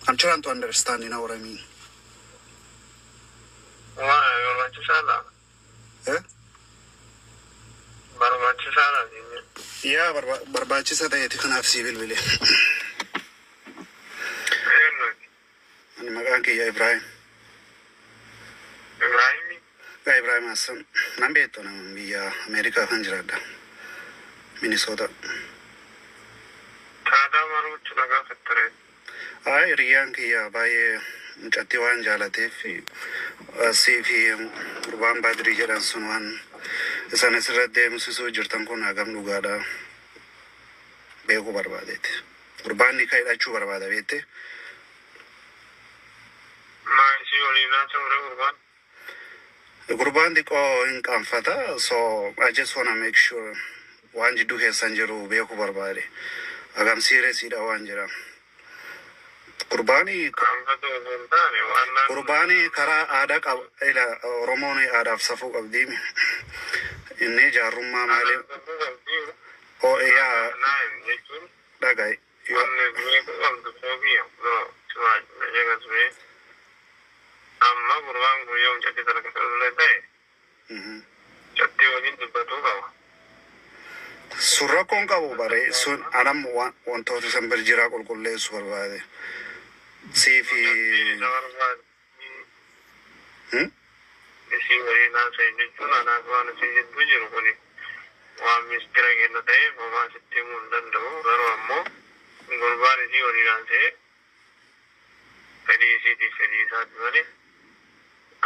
I'm trying to understand, you know what I mean? Waa barbaachisaadha. Eh? Barbaachisaadha. Yaa barbaachisa ta'eeti kanaaf sii bilbile. Eenyu? Ani maqaan kiyya Ibrahim. Ibraahimii. Yaa Ibrahim Hassan. Nan beektu, nama biyya Ameerikaa kan jiraadha. Minnesota. Taadaa maruutti nagaa fattaree. Ay, hiriyyaan kiyya baay'ee mucattii waan jaalateef asii fi gurbaan Baadirii jedhan sun waan isaan asirratti deemsisuu jirtan kun hagam dhugaadha beekuu barbaadeeti. Gurbaan ni hidhachuu barbaada, beekte. Maa isii waliin haasa'uure gurbaan? Gurbaan xiqqoo hin qaanfata, so I just wanna make sure waan jidduu keessan jiru beekuu barbaade. Hagam seriousiidha waan jira. Gurbaani Qaanfatu osoo hin taane waan naan. Gurbaani karaa aadaa qaba. Ila Oromoon aadaaf safuu qabdi. Inni jaarrummaa maali? Safuu qabdi. Oo, yaa. Naan jechuun Dhagaye. Yoo wanni beekuu qabdu foofii bro simaa jegasmee amma gurbaan kun yoo mucatti sana keessa ta'e mucatti waliin dubbatuu qaba. Sun rakkoon qabu bare, sun anam wantoota san bir jiraa qulqulleessu barbaade. Sii fi Mucatti isa barbaadu Hmm? Isii waliin haasa'e jechuun anaaf waan isii jidduu jiru kuni waan mistira kenna ta'eef homaa sitti himuu hin danda'u. Garuu ammoo gurbaan isii waliin haasa'e fedhii isiitiif fedhii isaati malee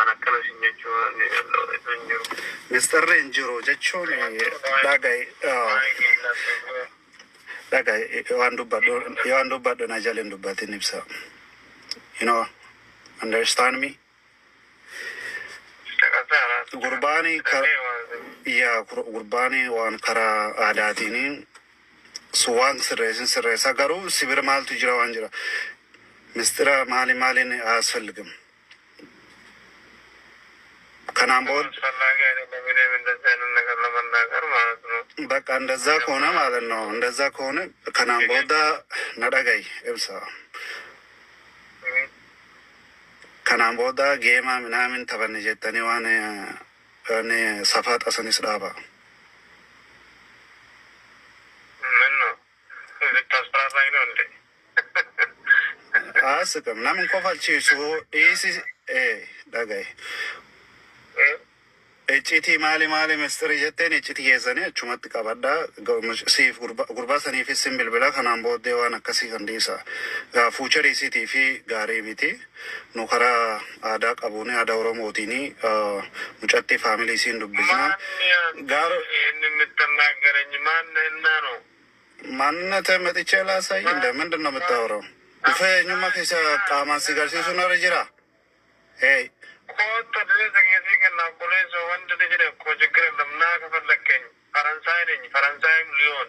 an akkana sin jechuu waan ni danda'u isa hin jiru. Mistirri hin jiru jechuun, dhagaye, Waa'ee keenyaaf dhagaye, waan dubbadhu na jala hin dubbatin, ibsa. You know, understand me? Gurbaani yaa gurbaani waan karaa aadaatiin sun waan sirreessin sirreessa, garuu sibira maaltu jira waan jira. Mistira maali maaliin አያስፈልግም። Kanaan booda አስፈላጊ አይደለም። እኔም እንደዚህ አይነት ነገር ለመናገር ማለት ነው። በቃ እንደዛ ከሆነ ማለት ነው። እንደዛ ከሆነ kanaan booda na dhagayi, ibsa. Kanaan booda game ምናምን taphanne jettanii waan safaa xasanis dhaaba. ምን ነው ልታስፈራራኝ ነው እንዴ? Aasqam namni kofalchiisu dhiisi, dhagayi. Iccitii maali maali mistirii jetteen iccitii keessanii achumatti qabadhaa. Siif gurbaa saniifis sin bilbila, kanaan booddee waan akkasii kan dhiisa. Future isiitii fi gaarii miti. Nu karaa aadaa qabuun, aadaa Oromootiin mucattii family isiin dubbisna. ማን Gaar ይህን የምትናገረኝ ማንህና ነው? ማንነት መጥቼ ላሳይ እንደ ምንድን ነው የምታወራው? Dhufee eenyummaa keessa qaamaan si garsiisuu narra jira. Hey. Kootta ድረስ ጊዜ ከና obboleessa ወንድ ልጅ ነህ እኮ ችግር የለም ና ከፈለከኝ ፈረንሳይ ነኝ ፈረንሳይም ሊዮን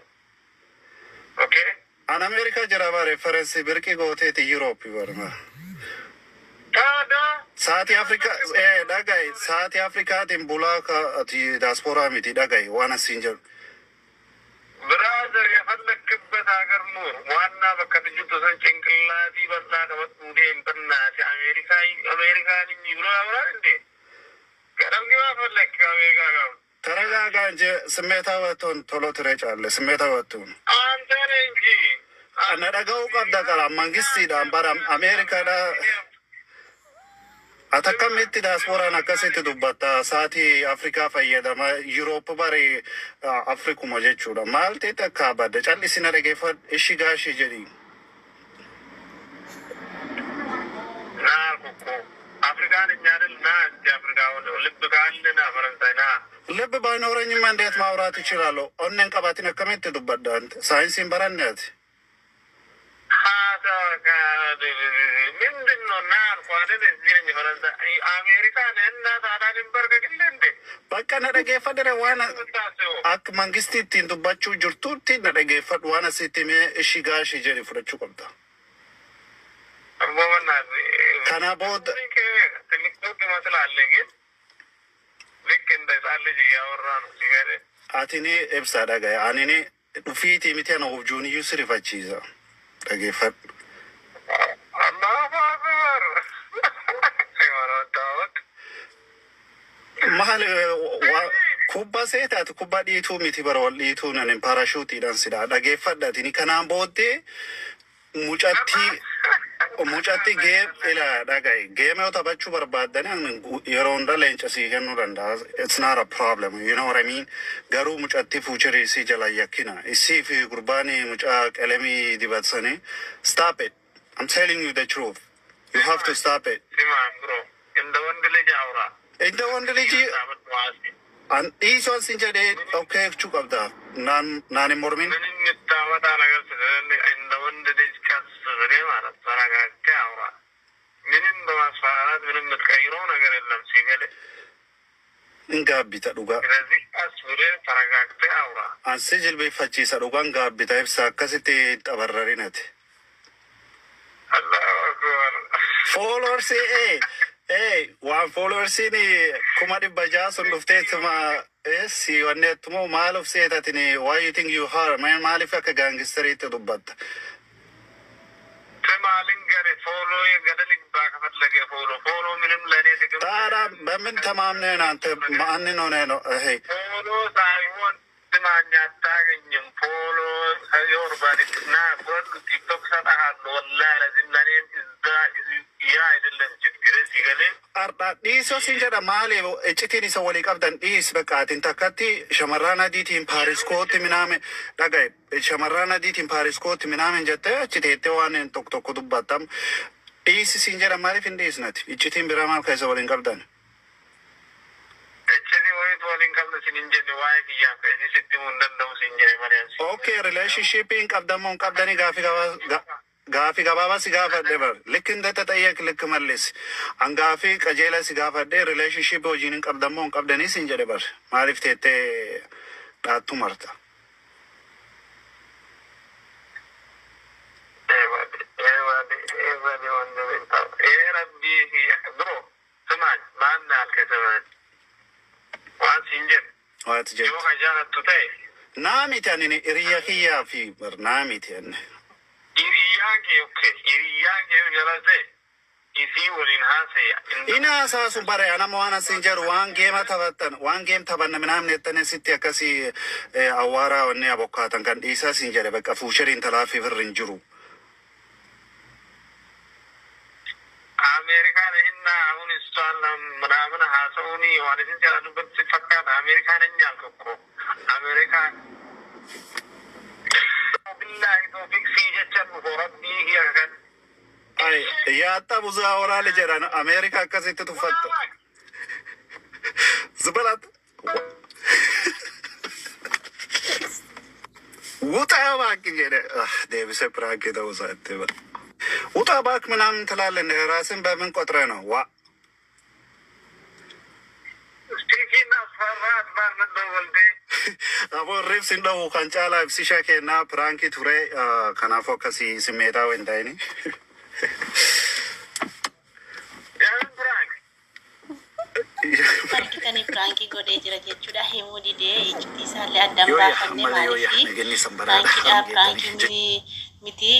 okay. An Ameerikaa jira bare, Faransi birqii gooteeti Yuroopi barma. ታዲያ Sa'aatii Afrikaa dhagaye, sa'aatii Afrikaatiin bulaa ka ati daasporaa miti, dhagaye waan asiin jedhu. Brother, የፈለክበት ሀገር ኑር። ዋና በቃ ልጅቱ ሰን ጭንቅላቲ በላ qabadhu deem በእናትህ። አሜሪካ አሜሪካ ነኝ ብሎ ያምራል እንዴ? ቀደም ፈለክ አሜሪካ ጋር ተረጋጋ እንጂ ስሜታዊ አትሁን፣ ቶሎ ትረጫለህ። ስሜታዊ አትሁን። አንተ ነህ እንጂ Na dhaga'uu qabda qara mangistiidhaan bara Ameerikaadha. Ati akkamitti daasporaan akkasitti dubbatta? Sa'aatii Afrikaa fayyadama. Yuroop bari Afrikuma jechuudha. Maal ta'e akka badda callisi na dhageeffadhu, ishi gaashii jedhi. ና አልኩህ እኮ አፍሪካን እኛ አይደል ና እስኪ አፍሪካ ልብ ካለ ና ፈረንሳይ ና። ልብ ባይኖረኝማ እንዴት ማውራት እችላለሁ? Onneen qabaatin akkamitti dubbadda? Ante saayinsiin baranne ati. ምንድን ነው ና አልኩህ አይደል? እዚህ ነኝ ፈረንሳይ አሜሪካ ነህ እና ታዲያ ልንበርከክልህ እንዴ? Bakka na dhageeffadhe waan የምታስበው akka mangistii ittiin dubbachuu jirtutti na dhageeffadhu, waan asitti himee ishi gaashii jedhi fudhachuu qabda. አቦ በእናትህ Kana booda ትልቅ ሰው ትመስላለህ፣ ግን ልክ እንደ ህፃን ልጅ እያወራ ነው ሲገርም። Atini ibsaa dhagaye, anini dhufiitii miti ana hubjuuniyyuu si rifachiisa. Dhageeffadhu. እና Kubbaa seetaati, kubbaa dhiituu miti bara, wal dhiituu nan parashuutiidhaan sidhaa dhageeffadhaatini. Kanaan booddee mucatti game ila dhagaye, game yoo taphachuu barbaaddani yeroo hunda leenca sii kennuu danda'a. It's not a problem, you know what I mean? Garuu mucatti future isii jala yakkina isii fi gurbaani mucaa qalamii dibatsanii. Stop it. I'm telling you the truth, you have to stop it. ስማ bro, እንደ ወንድ ልጅ አውራ። እንደ ወንድ ልጅ an dhiisoo sin jedhee, okay jechuu qabda. Naan hin mormin. ምንም የምታመጣ ነገር ስለሌለ እንደ ወንድ ልጅ ቀስ ብለህ ማለት ተረጋግተህ አውራ። ምንም በማስፈራራት ምንም የምትቀይረው ነገር የለም ሲገል Hin gaabbita dhugaa. ስለዚህ ቀስ ብለህ ተረጋግተህ አውራ። An si jilbeeffachiisa, dhugaan gaabbita ibsa akkasitti xabarrarinati. አላሁ አክበር። Followers waan followersiin 600,000 sun dhufteetuma si wanneettumoo maal of seetatini? Why you think you are maaliif akka gaangisteriitti dubbatta? ስማ ልንገርህ፣ follow ገደል ይግባ ከፈለገ follow follow ምንም ለእኔ ጥቅም ታዲያ በምን ተማምነህ ነው አንተ ማንን ሆነህ ነው ይሄ? Follow ሳይሆን ስማኝ፣ አታገኝም። Follow የኦርባኒክና ቲክቶክ ሰጠሃለሁ። ወላሂ ለዚህም ለእኔም እዛ ያ አይደለም ችግር ሲገሌ። Ardha dhiisoo sin jedha. Maali iccitiin isa walii qabdan? Dhiis bakka. Atin takkatti shamarran adiitiin Paaris kootti minaame dhagaye, shamarran adiitiin Paaris kootti minaamin jettee achi teettee waan tokko tokko dubbattam. Dhiisi sin jedha, maaliif hin dhiisnati? Iccitiin biraa maal keessa waliin qabdan? Iccitii wayitu waliin qabna sin hin jenne, waa'ee kiyyaaf isii sitti himuu hin danda'u sin jedhe malee. Okay, relationship hin qabdan moo hin qabdanii? Gaafii gabaabaa si gaafadhe bar. ልክ እንደተጠየቅ ልክ መልስ። An gaafii qajeela si gaafadhe, relationship hojiin hin qabdan moo hin qabdanii sin jedhe bar. Maaliif teettee dhaattu marta? Eebade ወንድሜ ረቢ bro ስማኝ፣ ማን አልከ? ስማኝ waan sin jedhe Waati yoo jettu. ka jaalattu ta'e Naa miti, ani hiriyya kiyyaa fi bar, naa miti ani. Hiriyyaan kee, okay, hiriyyaan kee yoo jala ta'e isii waliin haasaya. Ina haasaasu bare anama waan asin jedhu, waan game taphattan, waan game taphanna minaamni jettanii sitti akkasii awwaaraa wanni abokkaatan kan dhiisaa sin jedhe. Bakka future intalaa fi firri hin jiru. አሜሪካ ነህና አሁን እሷን ምናምን ሀሰውኒ waan isin jala dubbatti fakkaata. አሜሪካ ነኝ አልክ እኮ። አሜሪካ ቢላሂ ቶፊቅ sii jecha dhufu rabbii kiyya kan Ay, yaaxxa ብዙ ያወራል jedhan Ameerika akkasitti tuffatta. ዝበላት ውጣ እባክህ jedhe deebisee prank ta'uu isaatti bara. ውጣ እባክህ ምናምን ትላለህ። እንደ ራስን በምን ቆጥረህ ነው? ዋ Stiikiin asfarraa asbaar ነበር ወልዴ. Aboo ribsi hin dhahu kan caalaa ibsisha kennaa prank ture, kanaafuu akkasii simmeetaa hin ta'ini. የምን prank? Argitanii, prank godhee jira jechuudha. Himuu didee iccitii isaallee addaan Yoo yaa baafanne ammallee yoo yaa maaliifi nageenyi san baraadha. prankiidha. Haram geettanii. Prank miti,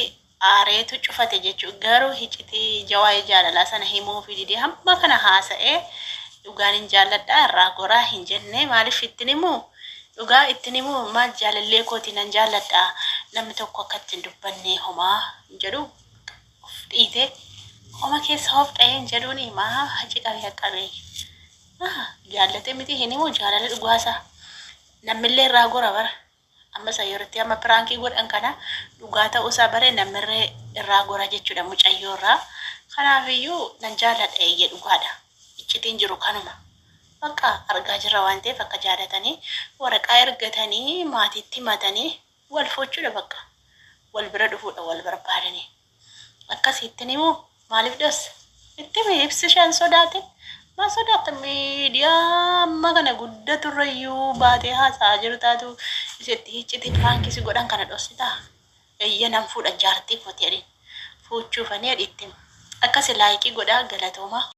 aareetu cufate jechuudha. Garuu iccitii jawaayee jaalalaa sana himuu fi didee hamma kana haasa'ee dhugaan hin jaalladhaa irraa goraa hin jenne. Maaliif ittiin himuu? Dhugaa ittiin himuu maal jaalallee kooti nan jaalladhaa, namni tokko akka ittiin dubbanne homaa hin jedhu, of dhiite homa keessa of dha'ee hin jedhuuni maa haci qabee qabee jaallate miti hin himu jaalala dhugaasaa. Namillee irraa gora bara. Amma isa yerootti amma prank godhan kana dhugaa ta'uusaa bare, namirree irraa gora jechuudha mucayyoo irraa. Kanaafiyyuu nan jaalladha, eeyyee dhugaadha. Iccitiin jiru kanuma. Bakka argaa jirra waan ta'eef akka jaalatanii waraqaa ergatanii maatiitti himatanii wal fuuchuudha, bakka wal bira dhufuudha wal barbaadanii. Akkasittiin himuu maaliif dhoossa? Itti himi ibsishaan sodaate. Maal sodaata? Miidiyaa amma kana guddaturrayyuu baatee haasa'aa jiru taatu isitti iccitii prank si godhan kana dhossitaa? Eeyya nan fuudha jaartii kooti jedhin. Fuuchuufanii jedhi itti hima. Akkasi like godhaa, galatoomaa.